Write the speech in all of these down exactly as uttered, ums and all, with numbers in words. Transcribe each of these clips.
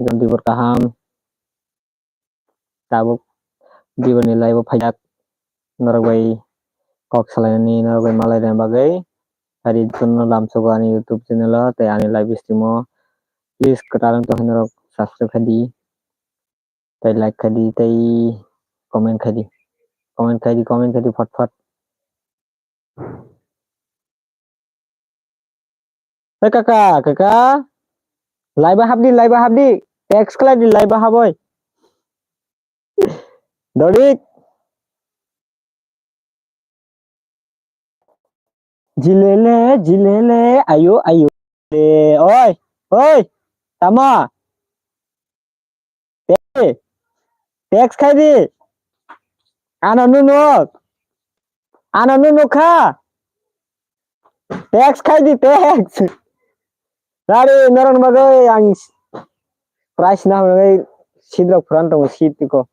Dibor kaham. Tabuk Diborni live o phaijak norok bai kok salainani, norok bai malaina bagwi. Hari jotono lamsogo ani YouTube channel o tei ani live stream o. Please kwtal wng tongkhe norok subscribe khai di, tei like khai di, tei comment khai di, comment khai di, comment khai di, phot phot. Hei kaka, kaka. Laiba hapdi, laiba hapdi. Text khlai di, laiba haboi. Dorik. Jilele, jilele, ayo, ayo. Oi, oi. Tamo. Te, text khai di. Ano nunuk. Ano nunuk kha. Text khai di, text. Nari norok bagwi ang price na hwnwi seat rok phuran tongo, seat ko.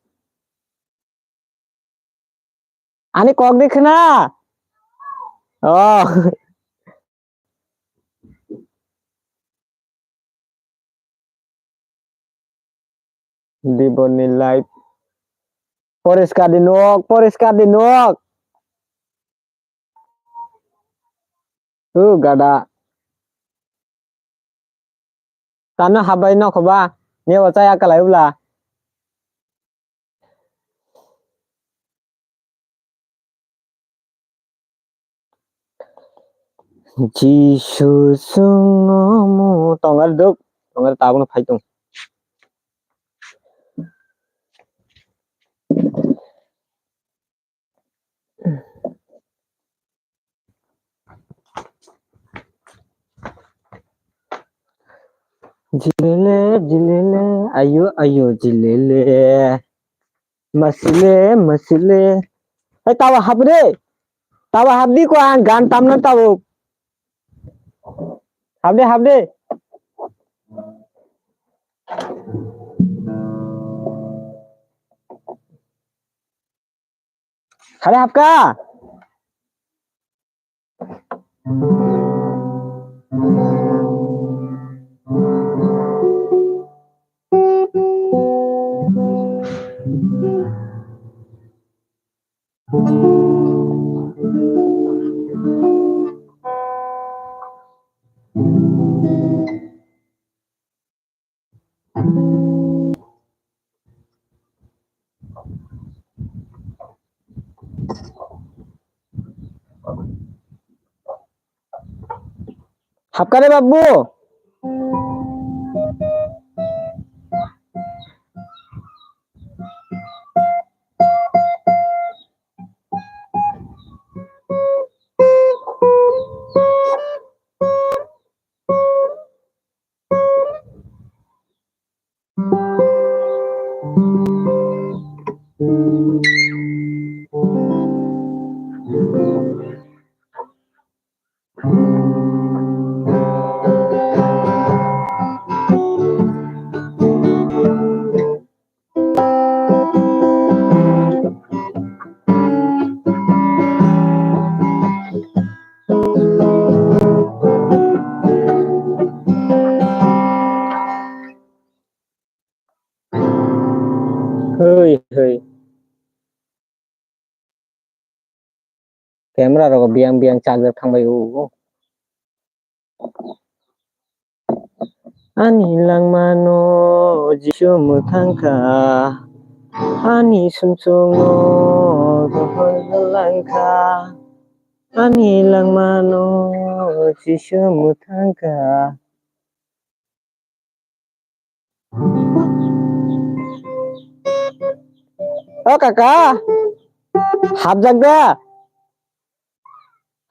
Ani kok di khna. Oh. Diboni live. Poriskar di nok, poriskar di nok. Uh, gada. Tano habai nok ba. Ni bo chaya kalai bla. Jisu chwngno mu tongar duk, tongar tabukno phai tong. Jilele, jilele, ayo, ayo, jilele. Masile, masile. Hey, tawa hapre. Tawa hapdi ko ang gan tamna tawo. Hapde, hapde. Hare hapka. Hapkare babu. Hei, hei. Camera rok biyang biyang charger thangbai o. Ani langmano Jisu mwthangkha, ani sumsokno dohor langkha. Ani langmano Jisu mwthangkha. O kaka, hapjak da?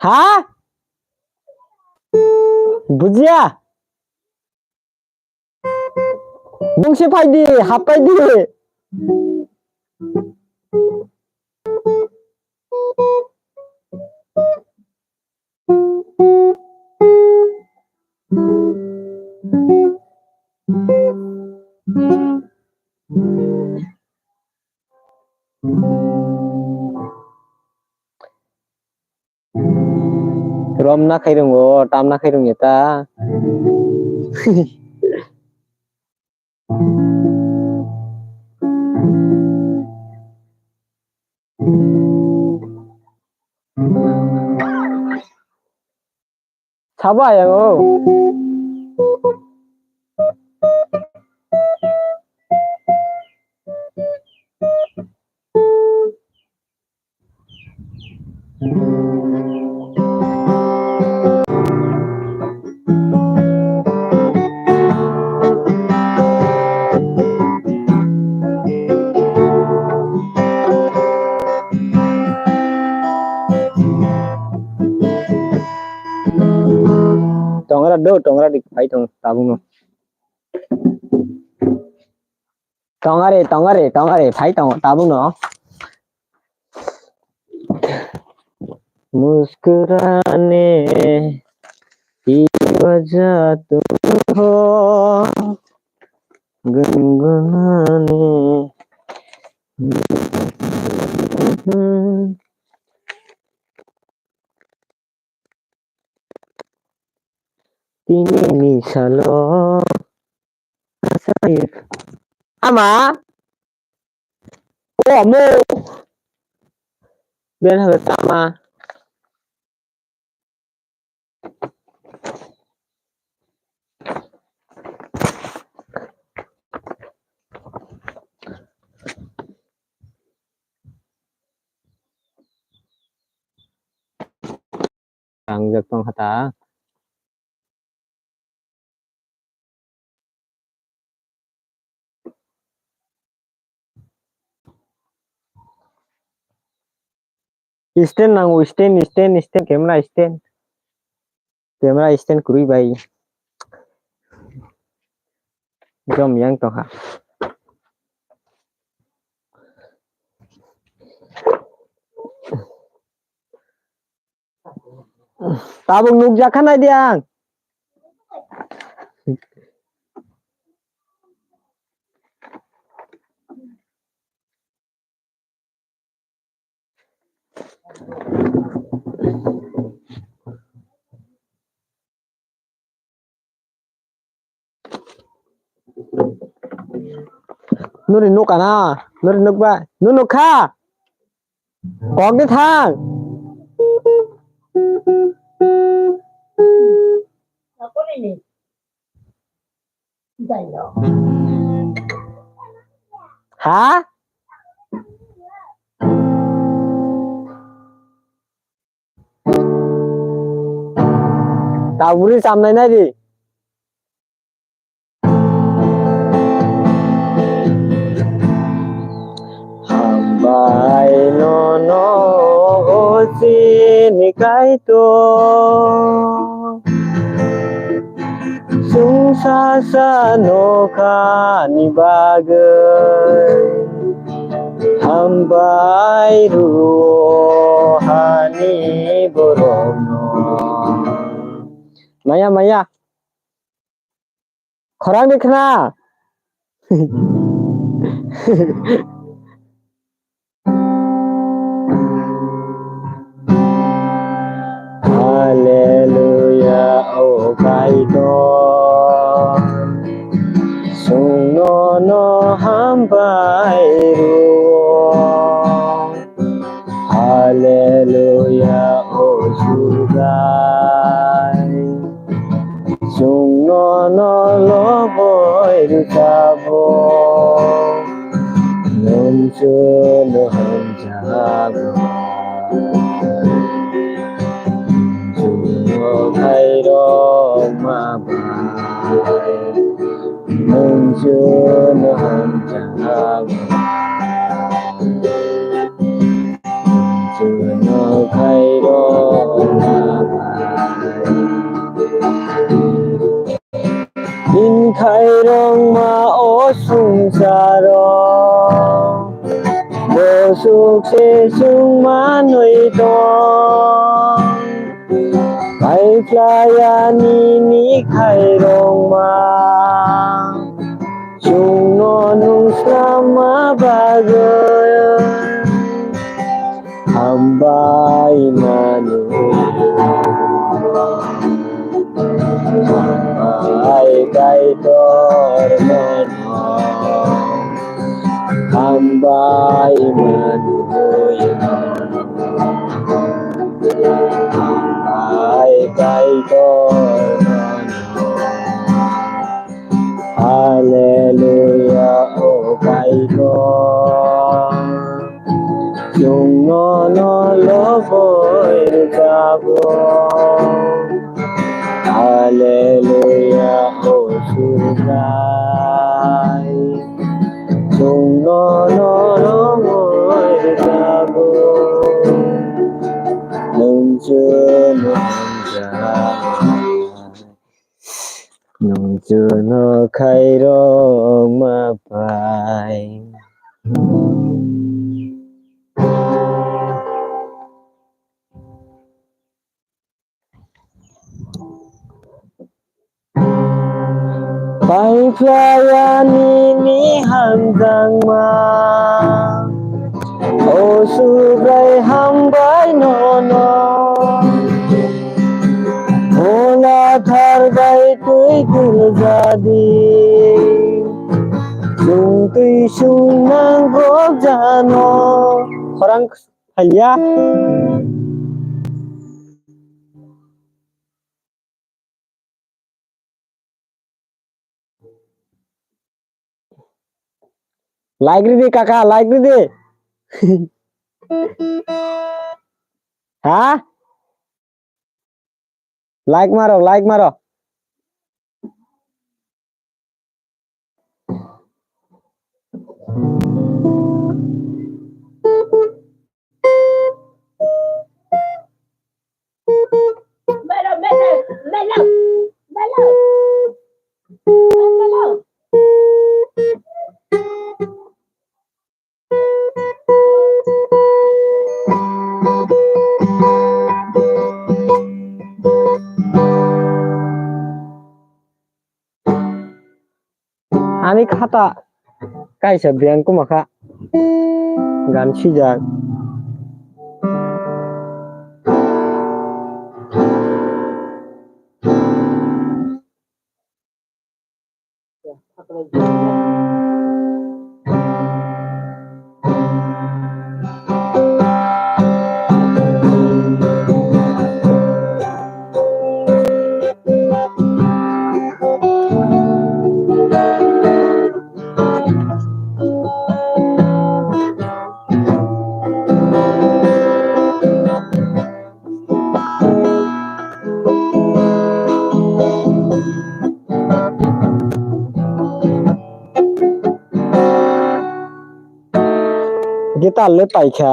Ha? Bujiya? Nwng se phai di, hap phai di. Rom na khairung o, tam na khairung ya ta. Sabo ayang o. Tongra do, tongra di, phai tong, tabung no. Tongare, tongare, tongare, phai tong, tabung no. Muskurane ki wajah tum ho gungunane. Tini ni salo. Ama. O, amo. Ben ha tama. Tangjak tong kha ta. Stand nango, stand, stand, stand, camera stand. Camera stand kwrwi bai. Jom yang tongkha. Tabuk nukjak kha nai di ang. Nuri nukha na, nuri nukba, nu nukha. Kok de thang. Ha? Taburi samnai nai di. Hambai nono o chini Kaitor. Chwng sasa nokhani bagwi hambai rwo hani borokno. Maya, maya. Khorang de khna. Hallelujah, o Kaitor, chwng nono hambai rwo. Hallelujah, o Chubai, chwng nono loboi rwchabo, nwng chwngno hamjago. Chuno khairokma bai, nwng chuno hamjakgo. Chuno khairokma bai. Bini khairokma o swngcharo bwswk se chwng manwi tong. Paiphlaiya nini khairokma chwngno nungslamma bagwi. Hambai mano, hambai Kaitor mano. Bai manwi bai kaitor. Hallelujah, o Kaitor. Chwng nono lobwi rwjago. Hallelujah, o Subrai. Chwng nono romwi rwjago. Nwng chwngno hamjak. Nwng chwngno khairokma pai. Paiphlaiya nini hamjakma, o Subrai hambai nono. Bwla thar bai twi guljadi, chwng twi sung nang gok jano. Khorang phalia. Like ridi kaka, like ridi. Ha? Like maro, like maro. Ani khata kaisa biyang kwma kha. Gan swijak. Guitar le paikha,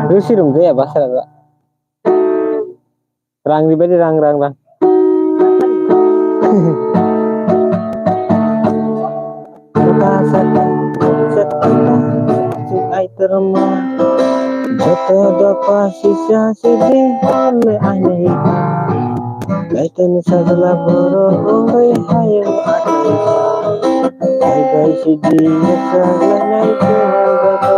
rwsi rwngkhe eba sara. Rang ribadi rang, rang, rang. Joto dopha sisa sidi hole aini. Kaitorni sajla borok wngwi hayo aini. Bai bai sidi sajla naikhe joto.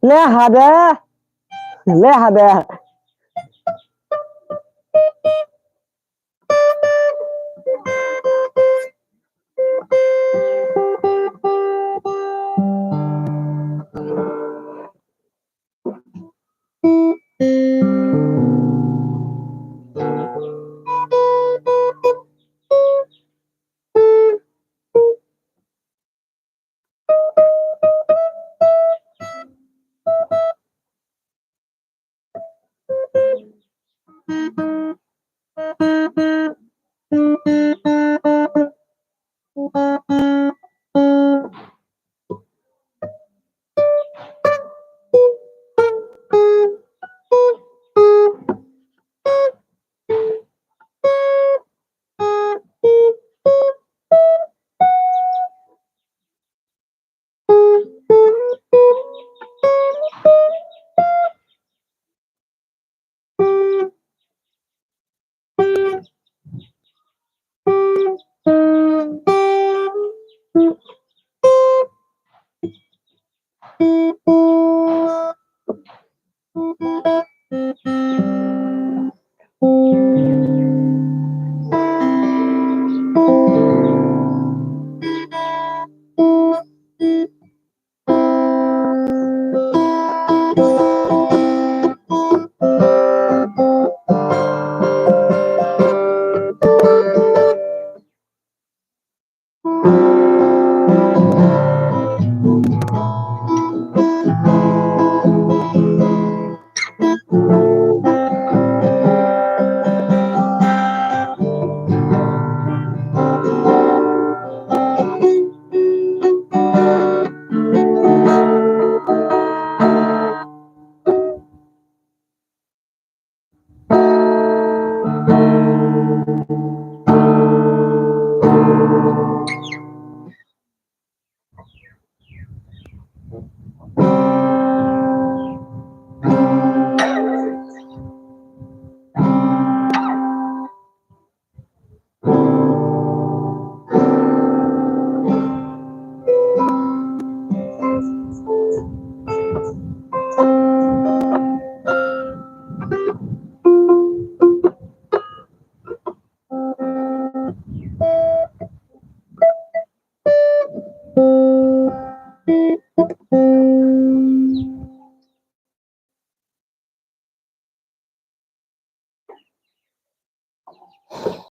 Le ha de, le ha de.